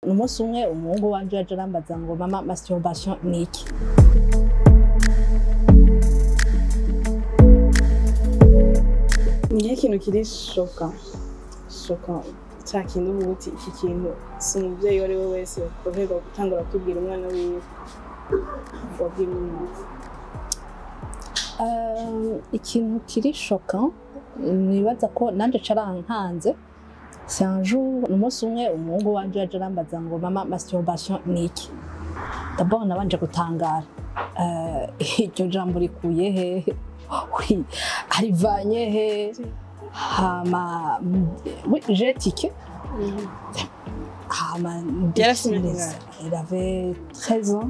Umunsi umwe umuhungu wanje yaje arambaza ngo: "Mama, masturbation ni iki?" Niyo ikintu kiri choquant, cya kintu uvuga uti: "Iki kintu si umubyeyi uwo ari we wese yoherwa gutangura kubwira umwana wiwe." Wabwira umwana? Ikintu kiri choquant nibaza ko nanje carankanze, c'est un jour, umunsi umwe umuhungu wanje yaje arambaza ngo: "Mama, masturbation ni iki?" D'abord nabanje gutangara. Iryo jambo rikuye hehe? Oui, arivanye he? Hama oui, j'ai tiqué. Hama Yari afite imyaka ingahe? Il avait 13 ans,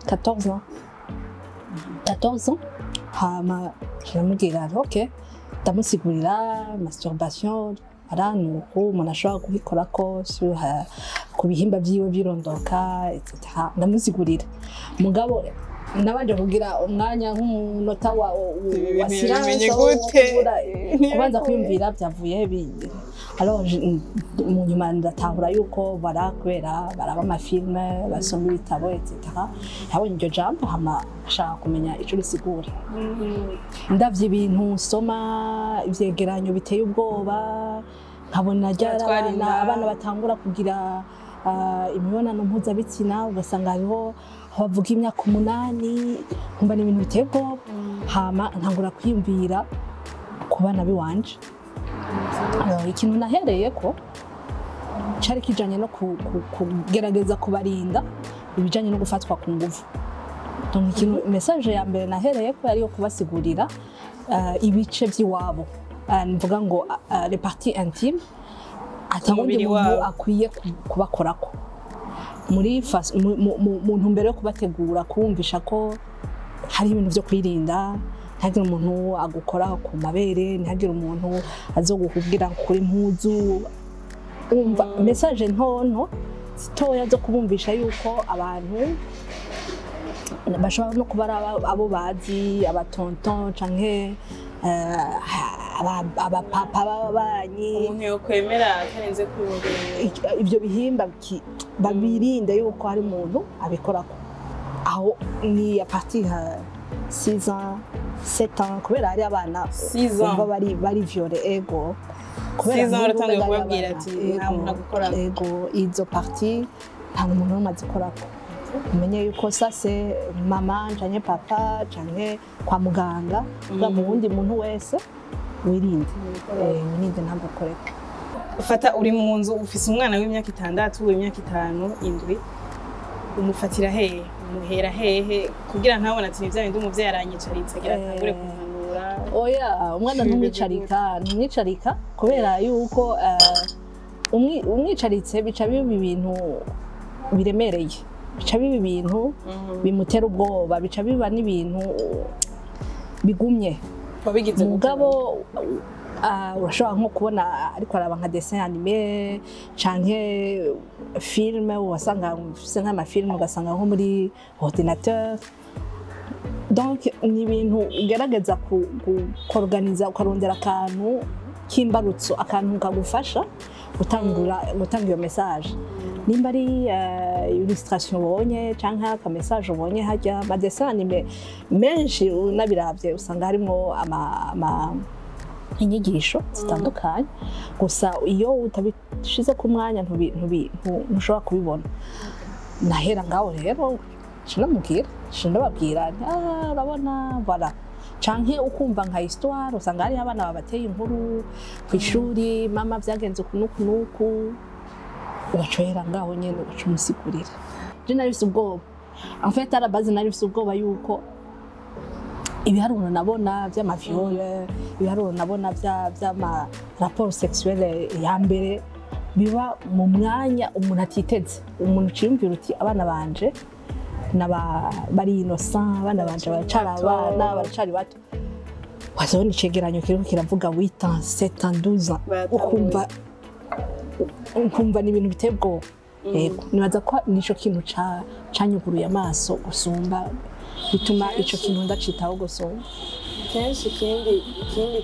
14 ans, 14 ans. Hama ndamubwira: "Ok." Ndamusigurira masturbation ara nuko umuntu ashobora kubikorako sur ku bihimba vyiwe vyirondoka, etc. Ndamusigurira, mugabo nabanje kugira umwanya nk'umunota wa silence Bimenye wo gute? Kubanza kwiyumvira byavuye bi. Alors mu nyuma ndatahura yuko bara kubera baraba ama films, basoma ibitabo, etc. Yabonye iryo jambo, hama ashaka kumenya ico risigura. Ndavye ibintu nsoma, ivyegeranyo biteye ubwoba, nkabona ryari Batwara abana inda. Abana batangura kugira imibonano mpuzabitsina, ugasanga hariho aho bavuga imyaka 8, nkumva ni ibintu biteye ubwoba. Hama ntangura kwiyumvira ku bana biwanje. Ikintu nahereye ko cari kijanye no kugerageza kubarinda ibijanye no gufatwa ku nguvu. Donc ikintu, message ya mbere nahereye ko yari yo kubasigurira ibice by'iwabo, mvuga ngo les parties intimes, atawundi Umubiri muntu wabo. akwiye kubakorako muri mu ntumbero yo kubategura, kubumvisha ko hari ibintu byo kwirinda: ntihagire umuntu agukora ku mabere, ntihagire umuntu azogukubwira kuri impuzu. Umva, message ntonto zitoya zo kubumvisha yuko abantu bashobora no kuba ari abo bazi, aba tonton canke abapapa b'ababanyi. Umuntu yokwemera atarinze kwiyumvira. Ibyo bihimba babirinde yuko hari umuntu abikorako. Aho ni à partir ya 6 ans, 7 ans, kubera hari abana 6 ans. bumva bari violé, ego. 6 ans nk'ubu uratanguye umenga kubabwira abana, ati: "Nta muntu agukorako." Ego, izo parties nta muntu n'umwe azikorako. Umenye yuko ça c'est mama canke papa canke kwa muganga, kugira mu wundi muntu wese wirinde. Wirinde, ntagukoreko. Ufata uri mu nzu, ufise umwana w'imyaka 6, w'imyaka 5, 7, umufatira hehe, umuhera hehe kugira ntabone ati: "Ni bya bindi, umuvyeyi aranyicaritse, agira atangure kumpanura"? Oya, umwana ntumwicarika, ntumwicarika, kubera yuko umwicaritse bica biba ibintu biremereye, bica biba ibintu bimutera ubwoba, bica biba n'ibintu bigumye. Wabigize gute? Mugabo urashobora nko kubona ariko araba nka dessin animé canke film, ugasanga ufise nk'ama films, ugasanga nko muri ordinateur. Donc ni ibintu ugerageza kuorganiza, ukarondera akantu k'imbarutso, akantu kagufasha gutangura gutanga iyo message, nimba ari illustration ubonye canke aka message ubonye hajya. Ama dessins animés menshi unabiravye usanga harimwo ama inyigisho zitandukanye. Gusa iyo utabishize ku mwanya ntushobora kubibona. Nahera ngaho rero, ndamubwira, ndababwira nti: "Ah, urabona, voilà." Canke ukumva nka histoire, usanga hariho abana babateye inkuru ku ishuri: "Mama, vyagenze uku n'uku n'uku." Ugaca uhera ngaho nyene, ugaca umusigurira. Je nari mfise ubwoba, en fait, à la base nari mfise ubwoba yuko ibiharuro nabona vy'ama viols, ibiharuro nabona vy'ama rapports sexuels ya mbere biba mu mwanya umuntu atiteze. Umuntu uciyumvira uti: "Abana banje naba bari innocent, abana banje baracari abana, baracari bato." Wazabona icegeranyo kiriko kiravuga 8 ans, 7 ans, 12 ans, Baratanguye. Ukumva ni ibintu biteye ubwoba. Yego, nibaza ko nico kintu canyuguruye amaso gusumba, bituma ico kintu ndacitaho gusumba. Kenshi ikindi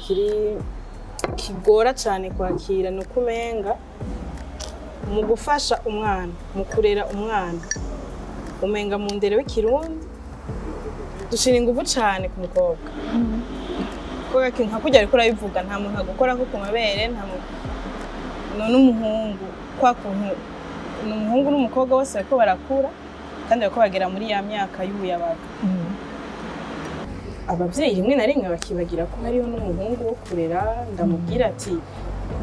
kiri kigora cyane kwakira ni uko umenga Mu gufasha umwana, mu kurera umwana, umenga mu ndero w'ikirundi dushira inguvu cane ku mukobwa, kubera ko nka kurya ariko urabivuga, nta muntu agukora ko ku mabere, nta muntu. None umuhungu, kwa kuntu ni umuhungu n'umukobwa bose bariko barakura kandi bariko bagera muri ya myaka y'ubuyabaga, abavyeyi rimwe na rimwe bakibagira ko hariho n'umuhungu wo kurera. Ndamubwira ati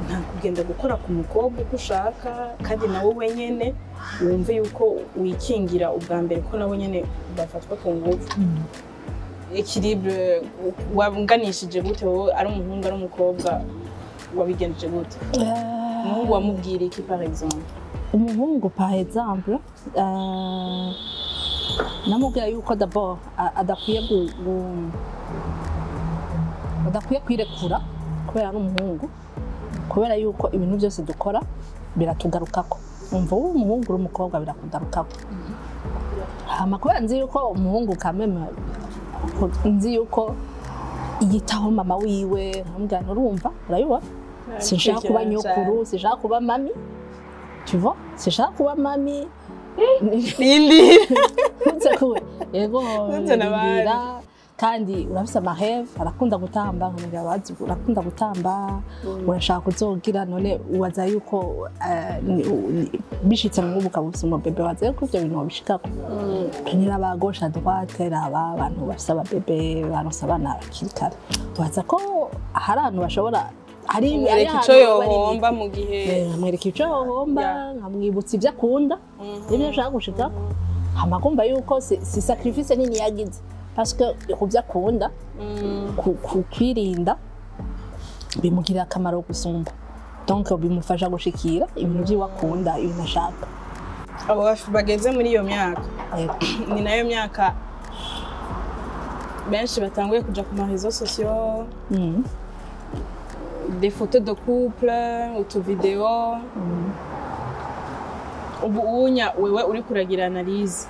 nta kugenda gukora ku mukobwa uko ushaka, kandi nawe wenyene wumve yuko wikingira ubwa mbere, ko nabo nyene bafatwa ku nguvu. Équilibre wanganishije gute wowe, ari umuhungu ari umukobwa, wabigenjeje gute? Umuhungu wamubwira iki, par exemple? Umuhungu, par exemple, namubwira yuko d'abord adakwiye adakwiye kwirekura kubera ari umuhungu, kubera yuko ibintu byose dukora biratugarukako. Umva, wowe umuhungu uri umukobwa birakugarukako. Hama kubera nzi yuko umuhungu kameme, nzi yuko yitaho mama wiwe, nkamubwira nti urumva, urabibona, sinshaka kuba nyokuru, sinshaka kuba mami, tu vois, sinshaka kuba mami. Rindira. Ntuze kuwe, yego. Ntuze n'abandi. Rindira. Kandi urafise ama rêves, arakunda gutamba, nkamubwira bazi urakunda gutamba, urashaka kuzogira, none uwaza yuko bishitse mu ukaba ufise umu bébé, waza yuko ivyo bintu wobishikako? Niraba gauche à droite, raba abantu bafise aba bébés baronse abana bakiri kare, waza ko hari ahantu bashobora hari hari mwereka ico ahantu bari yohomba mu gihe nkamwereka ico yohomba, nkamwibutsa ibyo akunda n'ibyo ashaka gushikako, hama kumva yuko si sacrifice nini yagize, parce que ku byo akunda kwirinda bimugirira akamaro gusumba, donc bimufasha gushikira ibintu vyiwe akunda, ibintu ashaka. Abo bageze muri iyo myaka, ni nayo myaka benshi batanguye kuja ku ma réseaux sociaux, des photos de couple, utuvideo. Ubu unya wewe uri kuragira analyse,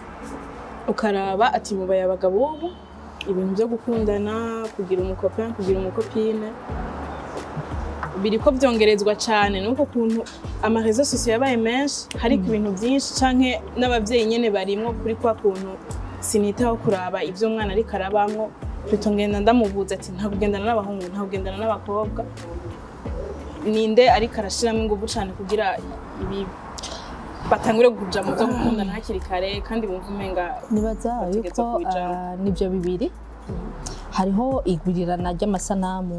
ukaraba ati mubaye abagabo ubu, ibintu byo gukundana, kugira umu copain, kugira umu copine, biriko byongerezwa cyane nuko kuntu ama réseaux sociaux yabaye menshi, hariko ibintu byinshi, canke n'abavyeyi nyene barimwo kuri kwa kuntu sinitaho kuraba ivyo umwana ariko arabamwo, plutôt ngenda ndamubuza ati nta kugendana n'abahungu, nta kugendana n'abakobwa. Ninde ariko arashiramo ingufu cane kugira ibi batangure kuja mu byo gukundana hakiri kare kandi bumva umenga Nibaza bategerezwa yuko kubijamwo? Nivyo bibiri. Hariho igwirirana ry'amasanamu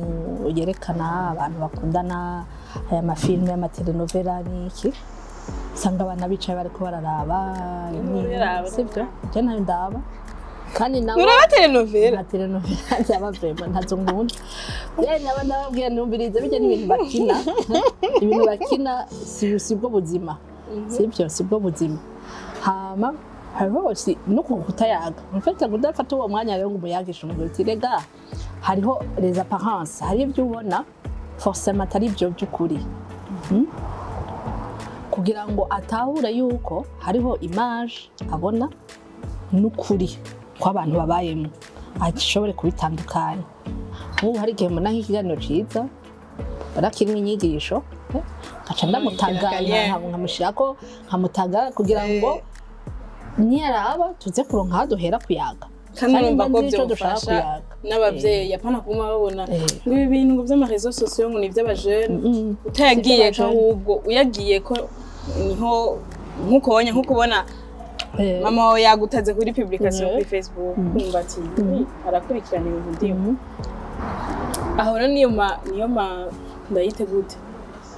yerekana abantu bakundana, aya ma films y'ama telenovela n'iki, usanga abana bicaye bariko bararaba. Nturaraba? Sibyo, je ntayo ndaba, kandi nabo Nturaba telenovela? Nta telenovela nzaba, vraiment ntazo nkunda. Rero naba ndababwira numvirize, bijya n'ibintu bakina, ibintu bakina si bwo buzima, sibyo, si bwo buzima. Hama hariho si no kutayaga, en fait kudafata uwo mwanya rero ngo umuyagishe, umubwira uti rega hariho les apparences, hari ibyo ubona forcément atari ibyo by'ukuri. Kugira ngo atahure yuko hariho image abona n'ukuri kw'abantu babayemo, ashobore kubitandukanya. Nk'ubu hari igihe mbona nk'ikiganiro ciza barakirimo inyigisho, nkaca ndamutaga, nkamushirako, nkamutaga kugira ngo niyaraba tuze kuronka aho duhera kuyaga. Kandi urumva ko mba nzi ico dushaka byofasha kuyaga. N'abavyeyi, apana kuguma babona Eh. ngo ibi bintu ngo vy'ama réseaux sociaux ngo ni ivy'abajene. Utayagiye ko, Si ivy'abajene. ahubwo uyagiye ko niho nkuko ubonye, nkuko ubona mama wawe yagutaze kuri publication kuri Facebook, kumva ati arakurikirana ibintu ndimo aho. Rero niyo ma ndayite gute,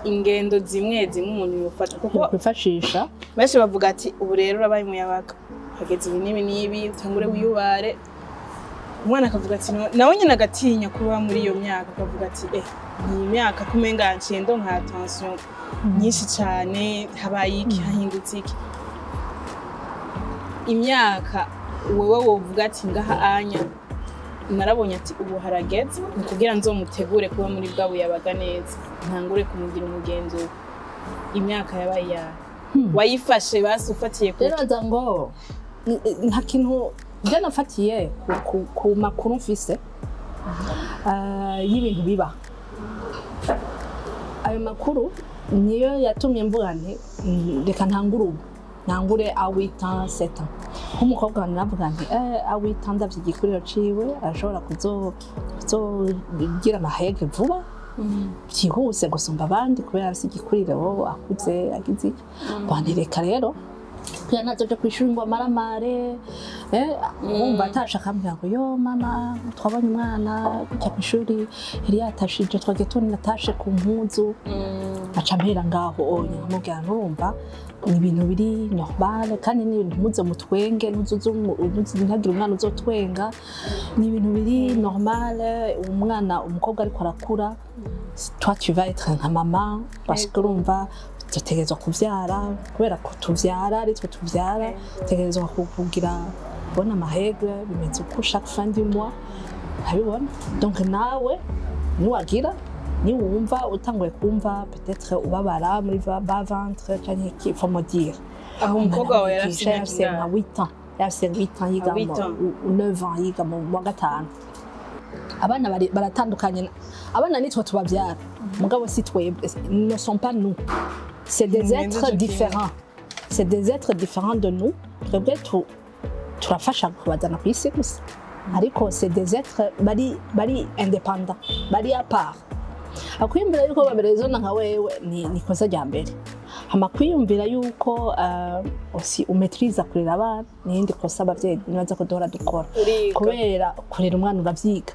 ingendo zimwe zimwe umuntu yofata, kuko kwifashisha. Benshi bavuga ati ubu rero urabaye umuyabaga, hageze ibi n'ibi n'ibi, utangure wiyubare. Umwana akavuga ati nawe nyine agatinya kuba muri iyo myaka, akavuga ati iyi myaka kumenga yanciye ndonka attention nyinshi cyane, habaye iki, hahindutse iki? Imyaka wewe wovuga ati ngaha anya narabonye ati ubu harageze, ni kugira nzomutegure kuba muri bwa buyabaga neza, ntangure kumugira umugenzi, ubu imyaka yabaye iyahe wayifashe basi ufatiye ku Rero nza ngo nta kintu byo nafatiye ku makuru mfise y'ibintu biba. Ayo makuru Niyo yatumye mvuga nti: Reka ntangure ubu, ntangure à 8 ans, 7 ans." Nk'umukobwa wanjye navuga nti: À 8 ans, ndavye igikuriro ciwe, arashobora kuzogira ama règles vuba byihuse gusumba abandi, kubera afise igikuriro, akuze, agize iki." Bandi reka rero kugira ntazoja kw'ishuri ngo amaramare, wumva atashe akambwira ngo: "Yo mama, twabonye umwana gutya kw'ishuri, yari yatashije, twagiye tubona atashe ku mpuzu." Aca mpera ngaho onya nkamubwira: "Nturumva, ni ibintu biri normal, kandi ni ibintu ntuze mutwenge, ntagire umwana uzotwenga, ni ibintu biri normal. Umwana umukobwa ariko arakura, toi tu vas être nka mama, parce que urumva dutegerezwa kuvyara, kubera ko tuvyara, ari twe tuvyara, dutegerezwa kugira kubona ama règles bimeze uko chaque fin du mois, ntabibona. Donc nawe niwagira, niwumva utanguye kumva peut-être ubabara muri bas ventre canke iki, faut me dire." Aho umukobwa wawe yari afise yarafise imyaka nka ingahe? 8 ans, yarafise 8 ans, yiga 8 ans. 9 ans, yiga mu wa gatanu. Abana baratandukanye, abana nitwe tubavyara, mugabo si twebwe, ne sont pas nous, c'est des Murenze êtres ico kintu. différents, c'est des êtres différents de nous. Twebwe turafasha kubazana ku isi gusa, ariko c'est des êtres bari indépendants, bari à part. Akwiyumvira yuko baberezona nka wewe ni ikosa rya mbere. Hama kwiyumvira yuko aussi umaîtriza kurera abana ni irindi kosa abavyeyi nibaza ko duhora dukora. Uriga. Kubera kurera umwana uravyiga.